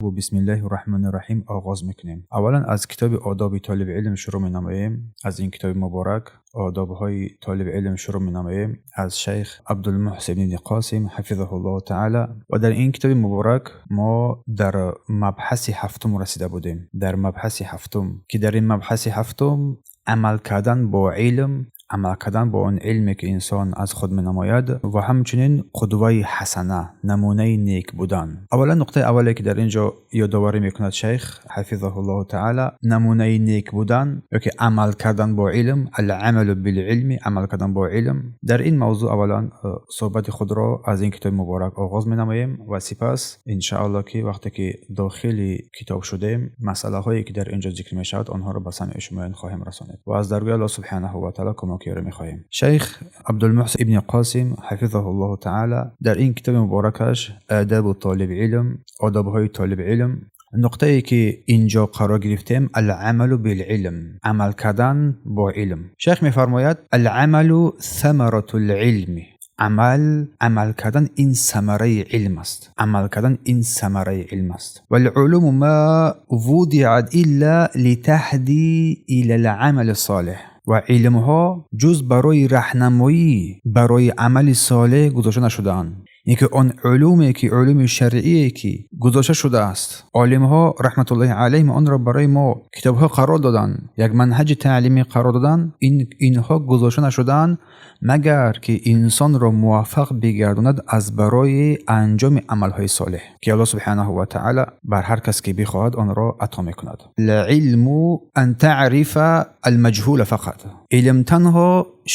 бо бисмиллаҳи раҳмони раҳим оғоз мекунем. Аввалан аз китоби одоби толиби илм шурӯъ менамоем. Аз ин китоби муборак одобҳои толиби илм шурӯъ менамоем аз шайх Абдулмуҳсин ибни Қосим ҳафизаҳуллоҳу таъала. Ва дар ин китоби муборак мо дар мабҳаси ҳафтум расида будем. Дар мабҳаси ҳафтум, ки дар ин мабҳаси ҳафтум амал кардан бо илм, амал кардан бо он илме ки инсон аз худ менамояд ва ҳамчунин қудваи ҳасана, намунаи нек будан. Аввалан нуқтаи аввале ки дар ин ҷо ёдоварӣ мекунад шайх ҳафизаҳуллоҳу таъала, намунаи нек будан ё ки амал кардан бо илм, ал-амалу бил-илми, амал кардан бо илм. Дар ин мавзӯъ аввалан суҳбати худро аз ин китоби муборак оғоз менамоем ва сипас иншааллоҳ ки вақте ки дохили китоб шудем, масъалаҳое ки дар ин ҷо зикр мешавад, онҳоро ба самъи шумоён хоҳем расонид ва аз даргоҳи Аллоҳ субҳанаҳу ва таъала кӯмакёрӣ мехоҳем. Шайх Абдулмуҳсин ибни Қосим ҳафизаҳуллоҳу таъала дар ин китоби муборакаш Одобу толиби илм, одобҳои толиби илм, нуқтае ки ин ҷо қарор гирифтем, ал-амалу бил-илм, амал кардан бо илм. Шайх мефармояд: ал-амалу самаратул илми. Амал, амал кардан ин самараи илм аст. Амал кардан ин самараи илм аст. Вал-улуму ма вудиат илла литаҳди ила ал-амали солеҳ. Ва илмҳо ҷуз барои раҳнамоӣ барои амали солеҳ гузошта нашудаанд. Яъне ки он улуме ки улуми шаръие ки гузошта шудааст, олимҳо раҳматуллоҳи алайҳим онро барои мо китобҳо қарор доданд, як манҳаҷи таълимӣ қарор доданд, инҳо гузошта нашудаанд магар ки инсонро муваффақ бигардонад аз барои анҷоми амалҳои солеҳ, ки Аллоҳ субҳанаҳу ва таъала бар ҳар кас ки бихоҳад онро ато мекунад. Алилму ан таърифа алмаҷҳула фақат. Илм танҳо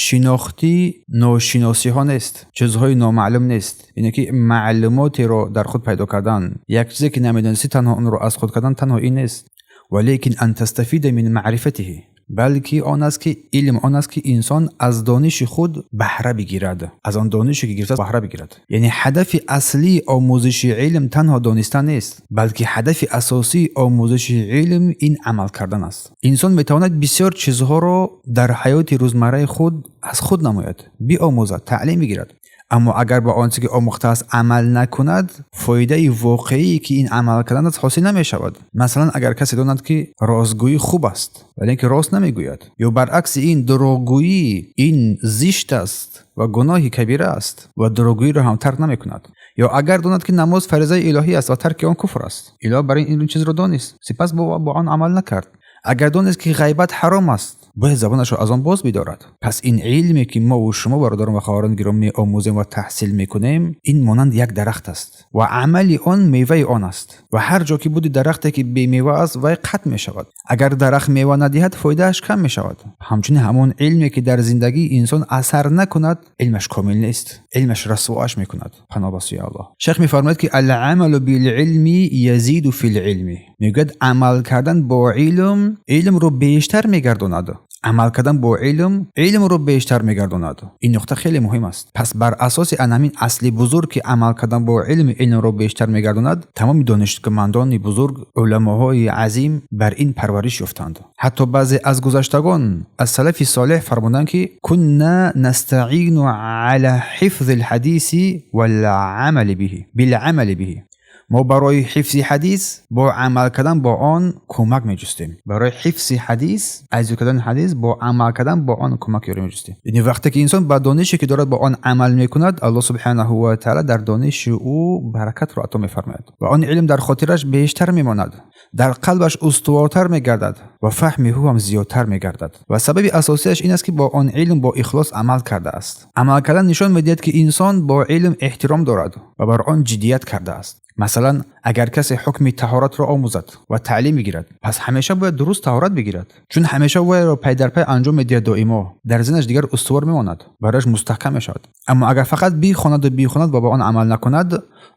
шинохти ношиносиҳо нест, чизҳои номаълум нест. Яъне ки маълумотеро дар худ пайдо кардан, як чизе ки намедонистӣ танҳо онро аз худ кардан танҳо ин нест. Валекин ан тастафида мин маърифатиҳи, балки он аст ки илм он аст ки инсон аз дониши худ баҳра бигирад, аз он донише ки гирифтааст баҳра бигирад. Яъне ҳадафи аслии омӯзиши илм танҳо донистан нест, балки ҳадафи асосии омӯзиши илм ин амал кардан аст. Инсон метавонад бисёр чизҳоро дар ҳаёти рӯзмарраи худ аз худ намояд, биомӯзад, таълим бигирад, аммо агар ба он чизе ки омӯхтааст амал накунад, фоидаи воқеие ки ин амал кардан аст ҳосил намешавад. Масалан, агар касе донад ки ростгӯӣ хуб аст, вале ин ки рост намегӯяд, ё баръакси ин дурӯғгӯӣ ин зишт аст ва гуноҳи кабира аст ва дурӯғгӯиро ҳам тарк намекунад, ё агар донад ки намоз фаризаи илоҳӣ аст ва тарки он куфр аст, илова бар ин чизро донист, сипас бо он амал накард. Агар донист ки ғайбат ҳаром аст, бояд забонашро аз он боз бидорад. Пас ин илме ки мо шумо бародарон ва хоҳарон гиромӣ меомӯзем ва таҳсил мекунем, ин монанд як дарахт аст ва амали он меваи он аст. Ва ҳар ҷо ки буди дарахте ки бемева аст, вай қатъ мешавад. Агар дарахт мева надиҳад, фоидааш кам мешавад. Ҳамчунин ҳамон илме ки дар зиндагии инсон асар накунад, илмаш комил нест, илмаш расвоаш мекунад. Паноҳ ба сӯи Аллоҳ. Шайх мефармояд ки ал-амалу бил-илми язиду фил-илми. Мегӯяд амал кардан бо илм илмро бештар мегардонад. Амал кардан бо илм илмро бештар мегардонад. Ин нуқта хеле муҳим аст. Пас бар асоси ан ҳамин асли бузург ки амал кардан бо илм илмро бештар мегардонад, тамоми донишмандони бузург, уламоҳои азим бар ин парвариш ёфтанд. Ҳатто баъзе аз гузаштагон аз салафи солеҳ фармуданд ки кунна настаину ала ҳифзи лҳадиси валамали биҳи биламали биҳи. Мо барои ҳифзи ҳадис бо амал кардан бо он кӯмак меҷустем. Барои ҳифзи ҳадис, аз ёд кардани ҳадис бо амал кардан бо он кӯмак ёрӣ меҷустем. Яъне вақте ки инсон ба донише ки дорад бо он амал мекунад, Аллоҳ субҳанаҳу ва таъала дар дониши ӯ баракатро ато мефармояд ва он илм дар хотираш бештар мемонад, дар қалбаш устувортар мегардад ва фаҳми ӯ ҳам зиёдтар мегардад. Ва сабаби асосиаш ин аст ки бо он илм бо ихлос амал кардааст. Амал кардан нишон медиҳад ки инсон бо илм эҳтиром дорад ва бар он ҷиддият кардааст. Масалан, агар касе ҳукми таҳоратро омӯзад ва таълим бигирад, пас ҳамеша бояд дуруст таҳорат бигирад, чун ҳамеша вайро пай дар пай анҷом медиҳад, доимо дар зеҳнаш дигар устувор мемонад, барояш мустаҳкам мешавад. Аммо агар фақат бихонаду бихонад ва ба он амал накунад,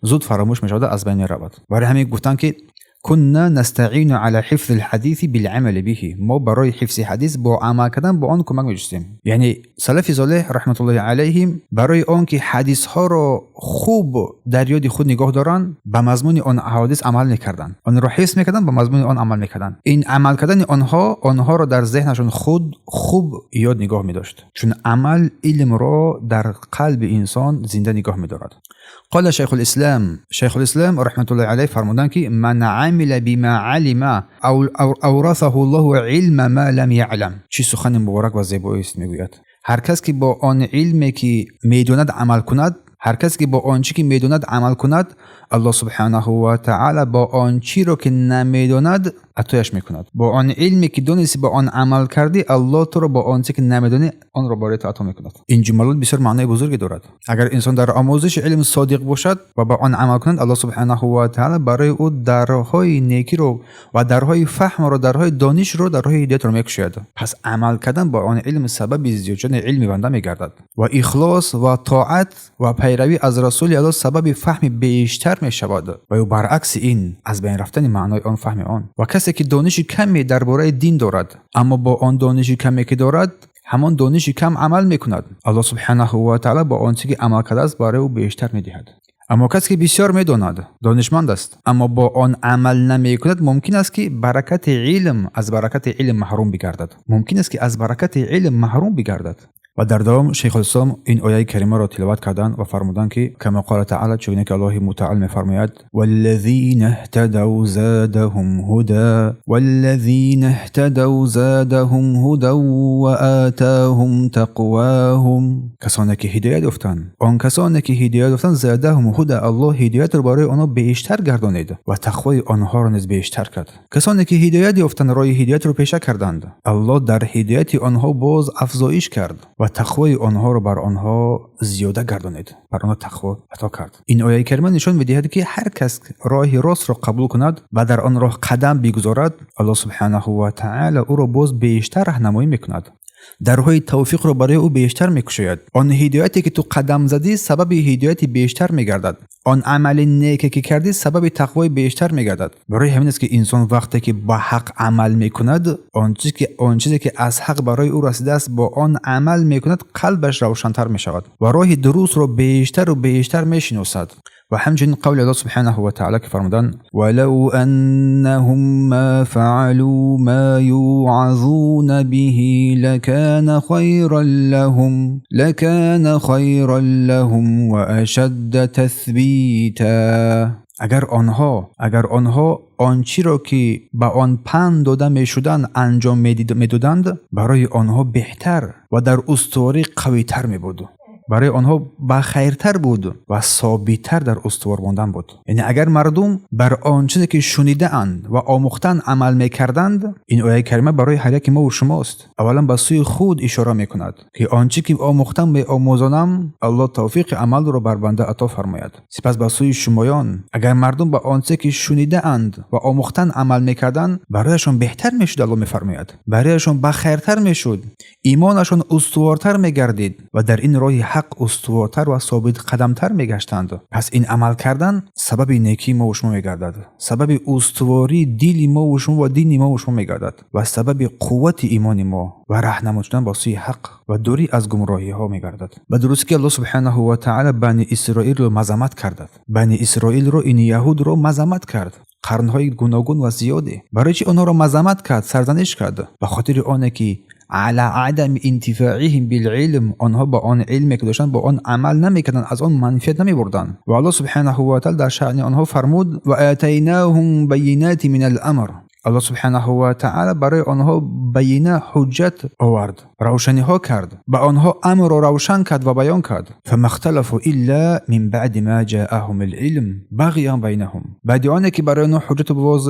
зуд фаромӯш мешавад, аз байн меравад. Барои ҳамин гуфтанд ки кунна настаину ала ҳифзи лҳадиси биламали биҳи. Мо барои ҳифзи ҳадис бо амал кардан бо он кӯмак меҷустем. Яъне салафи солеҳ раҳматуллоҳи алайҳим барои он ки ҳадисҳоро хуб дар ёди худ нигоҳ доранд, ба мазмуни он аҳодис амал мекарданд, онро ҳифз мекарданд, ба мазмуни он амал мекарданд. Ин амал кардани онҳо онҳоро дар зеҳнашон худ хуб ёд нигоҳ медошт, чун амал илмро дар қалби инсон зинда нигоҳ медорад. Қола шайхулислам, шайхулислам раҳматуллоҳи алайҳ фармуданд ки ман عمل بما علم أورثه الله علم ما لم يعلم. چی سخن مبارک و زیبایی است میگوید. هر کس که با آن علمی که میداند عمل کند، هر کس که با آنچه که میداند عمل کند، الله سبحانه و تعالی با آنچه را که نمیداند عطایش میکند. با آن علمی که دانستی با آن عمل کردی، الله تو را با آنچه که نمیدانی آن را برای تو عطا میکند. این جملات بسیار معنای بزرگی دارد. اگر انسان در آموزش علم صادق باشد و با آن عمل کند، الله سبحانه و تعالی برای او درهای نیکی رو و درهای فهم را، درهای دانش رو، درهای هدایت را میکشاید. پس عمل کردن با آن علم سبب زیاد شدن علم بنده میگردد و اخلاص و طاعت و پیروی از رسول الله سبب فهم بیشتر میشود و برعکس این از بین رفتن معنای آن فهم آن. و کسی که دانش کمی درباره دین دارد اما با آن دانش کمی که دارد همان دانش کم عمل میکند، الله سبحانه و تعالی با آنچه که عمل کرده است برای او بیشتر میدهد. اما کسی که بسیار میداند، دانشمند است، اما با آن عمل نمیکند، ممکن است که برکت علم از برکت علم محروم بگردد. ممکن است که از برکت علم محروم بگردد. و در دوام شیخ الاسلام این آیه کریمه را تلاوت کردند و فرمودند که کما قال تعالی، چگونه که الله متعال می‌فرماید: والذین اهتدوا زادهم هدى والذین اهتدوا زادهم هدى وآتاهم تقواهم. کسانی که هدایت یافتند، آن کسانی که هدایت یافتند، زادهم هدى، الله هدایت را برای آنها بیشتر گردانید و تقوای آنها را نیز بیشتر کرد. کسانی که هدایت یافتند، راه هدایت را پیشه کردند، الله در هدایت آنها باز افزایش کرد و تقوای آنها را بر آنها زیاده گردانید، بر آنها تقوا عطا کرد. این آیه کریمه نشان می‌دهد که هر کس راه راست را قبول کند و در آن راه قدم بگذارد، الله سبحانه و تعالی او را باز بیشتر راهنمایی می‌کند، درهای توفیق را برای او بیشتر می‌کشاید. آن هدایتی که تو قدم زدی سبب هدایت بیشتر می‌گردد. آن عمل نیکی که کردی سبب تقوای بیشتر می‌گردد. برای همین است که انسان وقتی که با حق عمل می‌کند، آن چیزی که از حق برای او رسیده است با آن عمل می‌کند، قلبش روشن‌تر می‌شود و راه درست را بیشتر و بیشتر می‌شناسد. و همچنین قول الله سبحانه و تعالی که فرمودند: ولو انهم ما فعلوا ما یوعظون به لکان خیرا لهم واشد تثبیتا. اگر آنها آنچه را که به آن پند داده می‌شدند انجام می‌دادند، برای آنها بهتر و در استواری قوی‌تر می‌بود، برای آنها بخیرتر بود و ثابت‌تر در استوار ماندن بود. یعنی اگر مردم بر آن چیزی که شنیده‌اند و آموختن عمل می‌کردند، این آیه کریمه برای هر یک ما و شماست. اولا به سوی خود اشاره می‌کند که آنچه که آموختم به آموزانم، الله توفیق عمل را بر بنده عطا فرماید. سپس به سوی شمایان، اگر مردم به آنچه که شنیده‌اند و آموختن عمل می‌کردند، برایشان بهتر می‌شد. الله می‌فرماید برایشان بخیرتر می‌شد، ایمانشان استوارتر می‌گردید و در این راه حق استوارتر و ثابت قدمتر میگشتند. پس این عمل کردن سبب نیکی ما و شما میگردد، سبب استواری دل ما و شما و دین ما و شما میگردد و سبب قوت ایمان ما و راهنمایی شدن به سوی حق و دوری از گمراهی ها میگردد. به درستی که الله سبحانه و تعالی بنی اسرائیل رو مذمت کرد، بنی اسرائیل رو، این یهود رو مذمت کرد، قرنهای گوناگون و زیادی. برای چی آنها رو مذمت کرد، سرزنش کرد؟ به خاطر آنه که على عدم انتفاعهم بالعلم، آنها با آن علمی که داشتن با آن عمل نمیکردن، از آن منفعت نمیبردن. و الله سبحانه و تعالی در شأن آنها فرمود: و آتیناهم بینات من الامر. الله سبحانه و تعالی برای آنها بینه، حجت آورد، روشنی ها کرد، به آنها امر را روشن کرد و بیان کرد. فما اختلفوا الا من بعد ما جاءهم العلم بغیا بینهم. بعد آنکه که برای آنها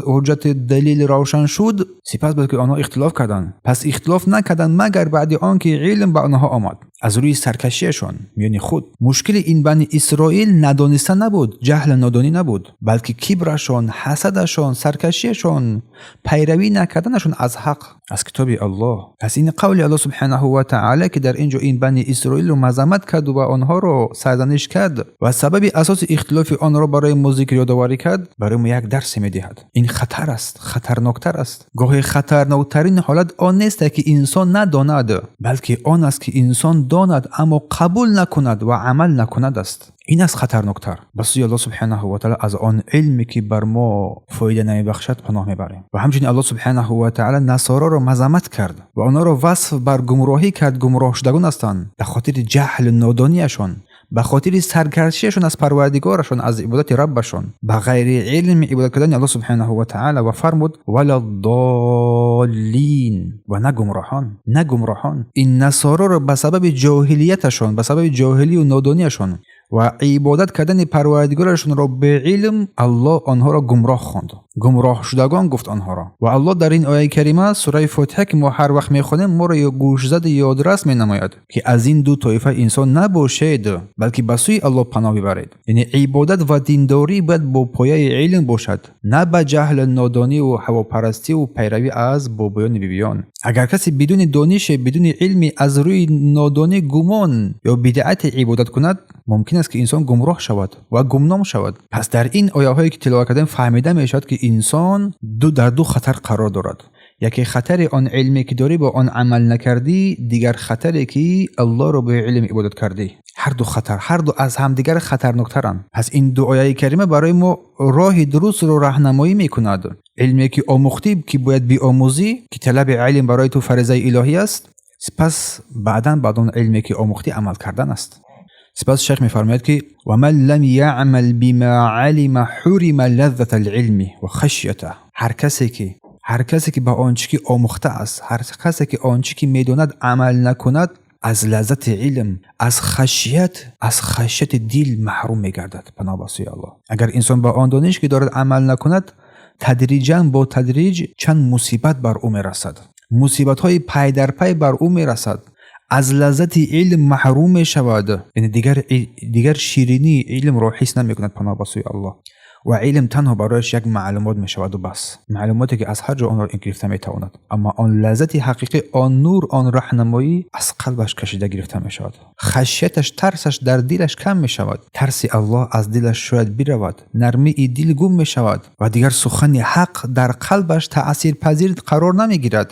حجت دلیل روشن شد، سپس بود که آنها اختلاف کردند. پس اختلاف نکردند مگر بعد آنکه علم به آنها آمد، از روی سرکشیشان میان خود. مشکل این بنی اسرائیل ندانستن نبود، جهل نادانی نبود، بلکه کبرشان، حسدشان، سرکشیشان، پیروی نکردنشان از حق، از کتاب الله. پس این قول الله سبحانه و تعالی که در اینجا این بنی اسرائیل رو مذمت کرد و آنها رو سرزنش کرد و سبب اساس اختلاف آن را برای ما ذکر یادآوری کرد، برای ما یک درس میدهد. این خطر است، خطرناکتر است. گاهی خطرناکترین حالت آن نیست که انسان نداند، بلکه آن است که انسان داند اما قبول نکند و عمل نکند است. این است خطرناکتر. به سوی الله سبحانه و تعالی از آن علمی که بر ما فایده نمیبخشد پناه میبریم. و همچنین الله سبحانه و تعالی نصارا را مذمت کرد و آنها را وصف بر گمراهی کرد. گمراه شدگان هستند به خاطر جهل نادانیشان. Ба хотири саркашиашон аз Парвардигорашон, аз ибодати Раббашон, ба ғайри илм ибодат кардани Аллоҳ субҳанаҳу ва таъала. Ва фармуд: вала доллин, ва на гумроҳон, на гумроҳон. Ин насороро ба сабаби ҷоҳилияташон, ба сабаби ҷоҳилию нодониашон ва ибодат кардани Парвардигорашонро беилм, Аллоҳ онҳоро гумроҳ хонд, гумроҳшудагон гуфт онҳоро. Ва Аллоҳ дар ин ояи карима, сураи Фотиҳа, ки мо ҳар вақт мехонем, моро гӯшзади ёдрас менамояд, ки аз ин ду тоифа инсон набошед, балки ба сӯи Аллоҳ паноҳ бибаред. Яъне ибодат ва диндорӣ бояд бо пояи илм бошад, на ба ҷаҳл, нодониву ҳавопарастиву пайравӣ аз бобоёни бибиён. Агар касе бидуни донише, бидуни илме, аз рӯи нодонӣ, гумон ё бидъате ибодат кунад, мумкин аст, ки инсон гумроҳ шавад ва гумном шавад. Пас дар ин ояҳое, ки тиловат кардем, фаҳмида мешавад, ки инсон дар ду хатар қарор дорад: яке хатари он илме, ки дорӣ, бо он амал накардӣ, дигар хатаре, ки Аллоҳро бо илм ибодат кардӣ. Ҳар ду хатар, ҳар ду аз ҳамдигар хатарноктаранд. Пас ин ду ояи карима барои мо роҳи дурустро раҳнамоӣ мекунад. Илме, ки омӯхтӣ, ки бояд биомӯзӣ, ки талаби илм барои ту фаризаи илоҳӣ аст, сипас баъдан баъд он илме, ки омӯхтӣ, амал кардан аст. Сипас шайх мефармояд, ки ومن لم يعمل بما علم حرم لذة العلم وخشيته. Ҳар касе ки ба он чӣ ки омӯхта аст, ҳар касе ки он чӣ ки медонад амал накунад, аз лаззати илм, аз хашият, аз хашияти дил маҳрум мегардад. Паноҳ ба сӯи Аллоҳ. Агар инсон ба он дониш, ки дорад, амал накунад, тадриҷан, бо тадриҷ чанд мусибат бар ӯ мерасад, мусибатҳои пай дар пай бар ӯ мерасад, аз лаззати илм маҳрум мешавад, яъне дигар ширинии илмро ҳис намекунад. Паноҳ ба сӯи Аллоҳ. Ва илм танҳо барояш як маълумот мешаваду бас, маълумоте, ки аз ҳар ҷо онро гирифта метавонад, аммо он лаззати ҳақиқӣ, он нур, он раҳнамоӣ аз қалбаш кашида гирифта мешавад. Хашияташ, тарсаш дар дилаш кам мешавад, тарси Аллоҳ аз дилаш шояд биравад, нармии дил гум мешавад ва дигар сухани ҳақ дар қалбаш таъсирпазир қарор намегирад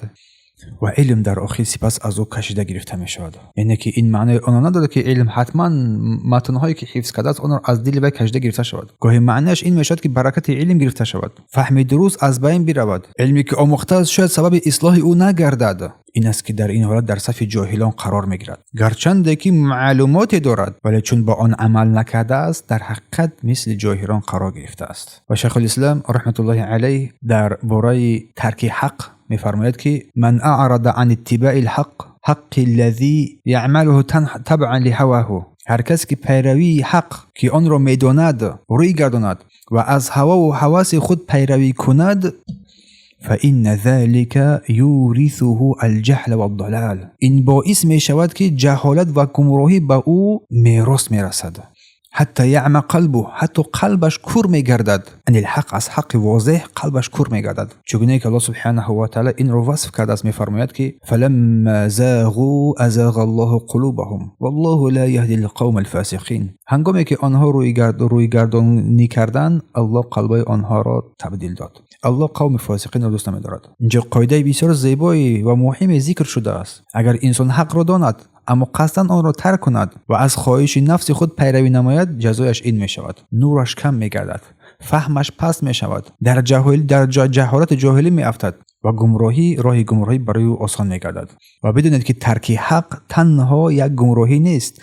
ва илм дар охир сипас аз ӯ кашида гирифта мешавад. Яъне ки ин маънои онро надорад, ки илм ҳатман матнҳое, ки ҳифз кардааст, онро аз дили вай кашида гирифта шавад. Гоҳе маънояш ин мешавад, ки баракати илм гирифта шавад, фаҳми дуруст аз байн биравад, илме, ки омӯхтааст, шояд сабаби ислоҳи ӯ нагардад. Ин аст, ки дар ин ҳолат дар сафи ҷоҳилон қарор мегирад. Гарчанде ки маълумоте дорад, вале чун ба он амал накардааст, дар ҳақиқат мисли ҷоҳилон қарор гирифтааст. Ва Шайхулислам раҳматуллоҳи алайҳ дар бораи тарки ҳақ мефармояд, ки من أعرض عن اتباع الحق الذي يعمله تبعا لهواه, ҳар кас ки пайравии ҳақ, ки онро медонад, рӯй гардонад ва аз ҳавову ҳаваси худ пайравӣ кунад, فإن ذلك يورثه الجهل والضلال, ин боис мешавад, ки ҷаҳолат ва гумроҳӣ ба ӯ мерос мерасад, حتى يعمى قلبه, ҳатто қалбаш кур мегардад, عن الحق, аз ҳаққи возеҳ қалбаш кур мегардад. Чугуне ки Аллоҳ субҳанаҳу ва таъала инро васф кардааст, мефармояд, ки فلما زاغوا أزاغ الله قلوبهم والله لا يهدي القوم الفاسقين. Ҳангоме ки онҳо рӯйгардонӣ карданд, Аллоҳ қалбҳои онҳоро табдил дод. Аллоҳ қавми фосиқинро дӯст намедорад. Инҷо қоидаи бисёр зебое ва муҳиме зикр шудааст. Агар инсон ҳақро донад, аммо қасдан онро тарк кунад ва аз хоҳиши нафси худ пайравӣ намояд, ҷазояш ин мешавад: нураш кам мегардад, фаҳмаш паст мешавад, дар ҷаҳолати ҷоҳилӣ меафтад ва гумроҳӣ, роҳи гумроҳӣ барои ӯ осон мегардад. Ва бидонед, ки тарки ҳақ танҳо як гумроҳӣ нест,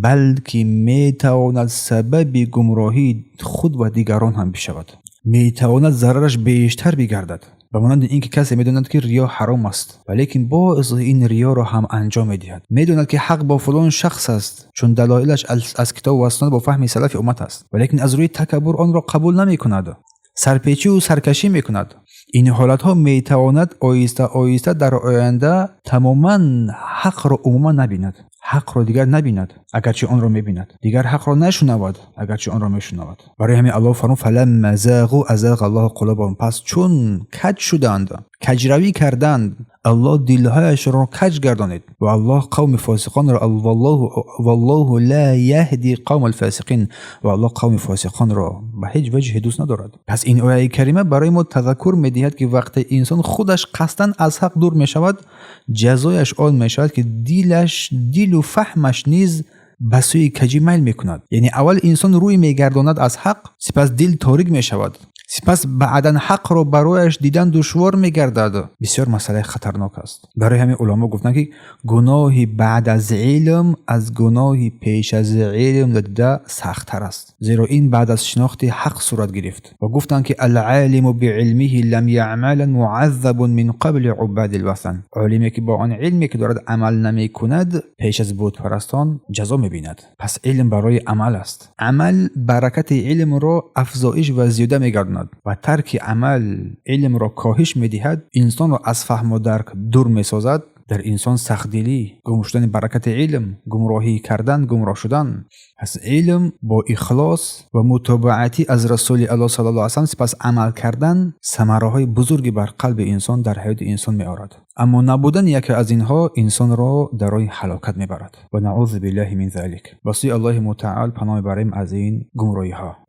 балки метавонад сабаби гумроҳии худ ва дигарон ҳам бишавад, метавонад зарараш бештар бигардад. Ба монанди ин ки касе медонад, ки риё ҳаром аст, валекин боз ин риёро ҳам анҷом медиҳад. Медонад, ки ҳақ бо фалон шахс аст, чун далоилаш аз китобу ва суннат бо фаҳми салафи уммат аст, валекин аз рӯи такаббур онро қабул намекунад, сарпечиву саркашӣ мекунад. Ин ҳолатҳо метавонад оҳиста оҳиста дар оянда тамоман ҳақро умуман набинад, ҳақро дигар набинад, агарчи онро мебинад, дигар ҳақро нашунавад, агарчи онро мешунавад. Барои ҳамин Аллоҳ фармуд: فلما زاغوا أزاغ الله قلوبهم. Пас чун каҷ шуданд, каҷравӣ карданд, Аллоҳ дилҳояшонро каҷ гардонид ва Аллоҳ қавми фосиқонро, والله لا يهدي القوم الفاسقين, ва Аллоҳ қавми фосиқонро ба ҳеҷ ваҷҳе дӯст надорад. Пас ин ояи карима барои мо тазаккур медиҳад, ки вақте инсон худаш қасдан аз ҳақ дур мешавад, ҷазояш он мешавад, ки дилаш, дилу фаҳмаш низ ба сӯи каҷӣ майл мекунад. Яъне аввал инсон рӯй мегардонад аз ҳақ, сипас дил торик мешавад, сипас баъдан ҳақро барояш дидан душвор мегардад. Бисёр масъалаи хатарнок аст. Барои ҳамин уламо гуфтанд, ки гуноҳи баъд аз илм аз гуноҳи пеш аз илм дида сахттар аст, зеро ин баъд аз шинохти ҳақ сурат гирифт. Ва гуфтанд, ки العالم بعلمه لم يعمل معذب من قبل عباد الوثن. Олиме ки бо он илме ки дорад амал намекунад, пеш аз бутпарастон ҷазо мебинад. Пас илм барои амал аст. Амал баракати илмро афзоиш ва зиёда мегардонад ва тарки амал илмро коҳиш медиҳад, инсонро аз фаҳму дарк дур месозад. Дар инсон сахтдилӣ, гум шудани баракати илм, гумроҳӣ кардан, гумроҳ шудан. Пас илм бо ихлос ва мутобаатӣ аз Расули Аллоҳ саллаллоҳу алайҳи васаллам, сипас амал кардан самараҳои бузурге бар қалби инсон, дар ҳаёти инсон меорад. Аммо набудани яке аз инҳо инсонро дар роҳи ҳалокат мебарад. Ва наъузу биллаҳи мин залик. Ба сӯи Аллоҳи мутаол паноҳ мебарем аз ин гумроҳиҳо.